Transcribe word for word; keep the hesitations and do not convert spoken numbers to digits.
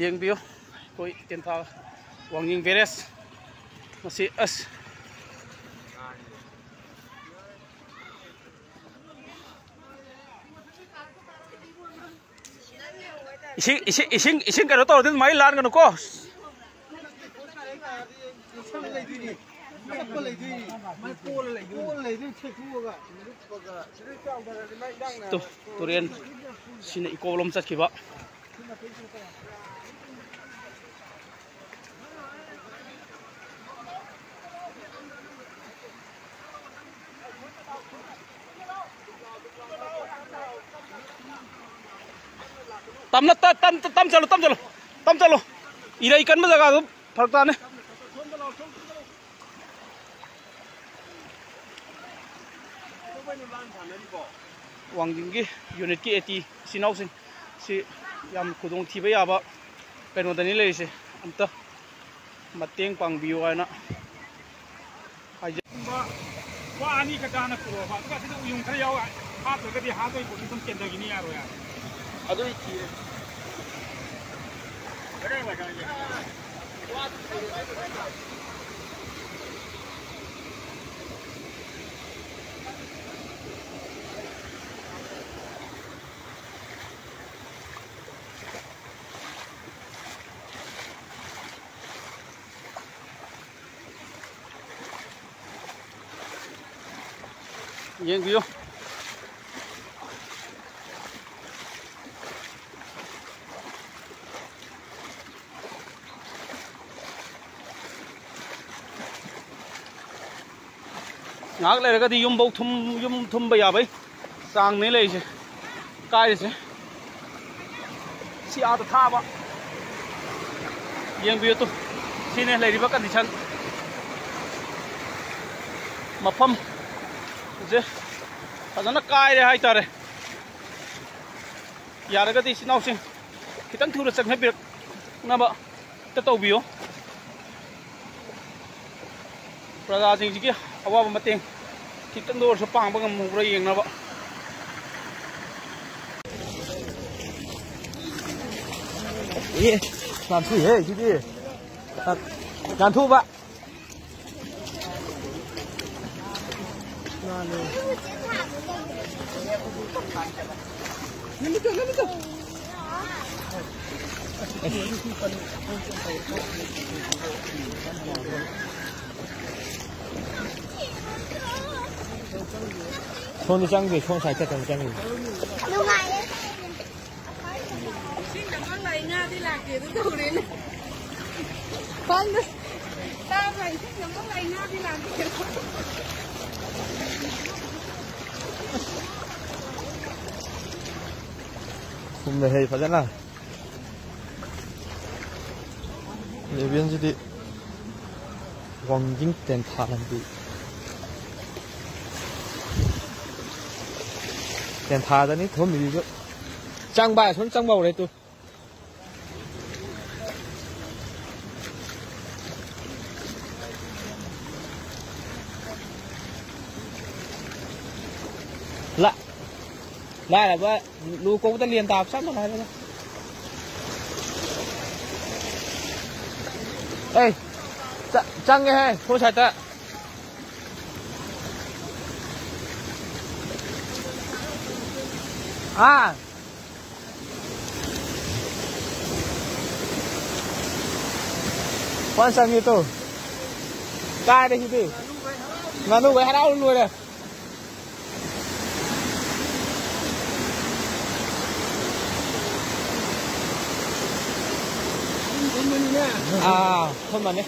ꯌꯦꯡꯕꯤꯌꯨ, ꯑꯩꯈꯣꯏ ꯇꯦꯟꯊꯥ ꯋꯥꯡꯖꯤꯡ ꯕꯦꯔꯦꯖ꯫ ꯃꯁꯤ ꯑꯁ, ꯏꯁꯤꯡ, ꯏꯁꯤꯡ, ꯏꯁꯤꯡ, ꯏꯁꯤꯡ ꯀꯩꯅꯣ ꯇꯧꯔꯗꯤ ꯑꯗꯨꯃꯥꯏꯅ ꯂꯥꯟꯒꯅꯨꯀꯣ꯫ ꯇꯨ, ꯇꯨꯔꯦꯟ ꯁꯤꯅ ꯏꯀꯣꯂꯣꯝ ꯆꯠꯈꯤꯕ꯫ ꯇꯝꯅ ꯇ-, ꯇꯝ, ꯇꯝ ꯆꯠꯂꯨ, ꯇꯝ ꯆꯠꯂꯨ, ꯇꯝ ꯆꯠꯂꯨ꯫ ꯏꯔꯩ ꯀꯟꯕ ꯖꯒꯥꯗꯨ ꯐꯔꯛ ꯇꯥꯅꯤ꯫ ꯋꯥꯡꯖꯤꯡꯒꯤ ꯌꯨꯅꯤꯠꯀꯤ ꯑꯦ ꯇꯤ ꯏꯆꯤꯟ ꯏꯅꯥꯎꯁꯤꯡ ꯁꯤ ꯌꯥꯝ ꯈꯨꯗꯣꯡꯊꯤꯕ ꯌꯥꯕ ꯀꯩꯅꯣꯗꯅꯤ ꯂꯩꯔꯤꯁꯦ, ꯑꯝꯇ ꯃꯇꯦꯡ ꯄꯥꯡꯕꯤꯌꯨ ꯍꯥꯏꯅ ꯍꯥꯏꯖ- ꯋꯥ ꯑꯅꯤ ꯈꯛꯇ ꯍꯥꯟꯅ ꯄꯨꯔꯛꯑꯣꯕ, ꯑꯗꯨꯒ ꯁꯤꯗ ꯎꯌꯨꯡ ꯈꯔ ꯌꯥꯎ, ꯍꯥꯞꯇ꯭ꯔꯒꯗꯤ ꯍꯥꯠꯇꯣꯏ ꯄꯣꯠꯇꯤ ꯁꯨꯝ ꯀꯦꯟꯊꯈꯤꯅꯤ, ꯌꯥꯔꯣꯏ, ꯌꯥꯔꯣꯏ꯫ ꯑꯗꯨꯏ ꯊꯤꯔꯦ꯫ ꯌꯦꯡꯕꯤꯌꯨ꯫ ꯉꯥꯏꯍꯥꯛ ꯂꯩꯔꯒꯗꯤ ꯌꯨꯝꯐꯧ ꯊꯨꯝ-, ꯌꯨꯝ ꯊꯨꯝꯕ ꯌꯥꯕꯩ ꯆꯥꯡꯅꯦ ꯂꯩꯔꯤꯁꯦ, ꯀꯥꯏꯔꯤꯁꯦ꯫ ꯁꯤ ꯑꯥꯗ ꯊꯥꯕ꯫ ꯌꯦꯡꯕꯤꯌꯨ ꯇꯨ꯫ ꯁꯤꯅꯦ ꯂꯩꯔꯤꯕ condition꯫ ꯃꯐꯝꯁꯦ ꯐꯖꯅ ꯀꯥꯏꯔꯦ ꯍꯥꯏꯇꯥꯔꯦ꯫ ꯌꯥꯔꯒꯗꯤ ꯏꯆꯤꯟ ꯏꯅꯥꯎꯁꯤꯡ ꯈꯤꯇꯪ ꯊꯨꯅ ꯆꯪꯍꯟꯕꯤꯔꯛꯅꯕ ꯈꯤꯇ ꯇꯧꯕꯤꯌꯨ꯫ ꯄ꯭ꯔꯖꯥꯁꯤꯡꯁꯤꯒꯤ ꯑꯋꯥꯕ ꯃꯇꯦꯡ ꯈꯤꯇꯪꯗ ꯑꯣꯏꯔꯁꯨ ꯄꯥꯡꯕ ꯉꯝꯍꯧꯕ꯭ꯔꯥ ꯌꯦꯡꯅꯕ꯫ ꯑꯦ, ꯅꯥꯟꯊꯨꯏꯍꯦ ꯁꯤꯗꯤ꯫ ꯅꯥꯟꯊꯨꯕ꯫ ꯁꯣꯝꯗ ꯆꯪꯗꯦ, ꯁꯣꯝ ꯁꯥꯏꯗ ꯈꯛꯇꯅꯤ ꯆꯪꯉꯤꯁꯦ꯫ ꯅꯨꯡꯉꯥꯏꯌꯦ꯫ ꯏꯁꯤꯡꯗ ꯄꯪꯂꯩ ꯂꯩ ꯉꯥꯗꯤ ꯂꯥꯛꯇꯦ ꯑꯗꯨ ꯇꯧꯔꯦꯅꯦ꯫ ꯈꯪꯗꯦ꯫ ꯇꯥꯕ꯭ꯔꯥ? ꯏꯁꯤꯡꯗ ꯄꯪꯂꯩ ꯂꯩ ꯉꯥꯗꯤ ꯂꯥꯛꯇꯦ꯫ ꯈꯨꯝꯃꯦ ꯍꯩ ꯐꯖꯅ꯫ ꯂꯦꯕꯦꯟꯁꯤꯗꯤ ꯋꯥꯡꯖꯤꯡ ꯇꯦꯟꯊꯥ ꯂꯝꯕꯤ꯫ ꯇꯦꯟꯊꯥꯗꯅꯤ ꯊꯣꯝꯃꯤꯁꯤꯁꯨ꯫ ꯆꯪꯕ ꯁꯨꯝ ꯆꯪꯕ ꯍꯧꯔꯦ ꯇꯨ꯫ ꯂꯥ-, ꯂꯥꯏꯔꯕ ꯂꯨ ꯀꯧꯕꯗ ꯂꯦꯟ ꯇꯥꯕ ꯆꯞ ꯃꯥꯟꯅꯔꯦꯗ꯫ ꯑꯦ, ꯆ-, ꯆꯪꯉꯦꯍꯦ, ꯁꯣꯝ ꯁꯥꯏꯠꯇ꯫ ꯑꯥ꯫ ꯐꯖꯅ ꯆꯪꯉꯤ ꯇꯨ꯫ ꯀꯥꯏꯔꯦ ꯁꯤꯗꯤ꯫ ꯉꯥꯅꯨꯈꯩ ꯍꯔꯥꯎ ꯂꯣꯏꯔꯦ꯫ ꯑꯥ, ꯊꯝꯃꯅꯤ꯫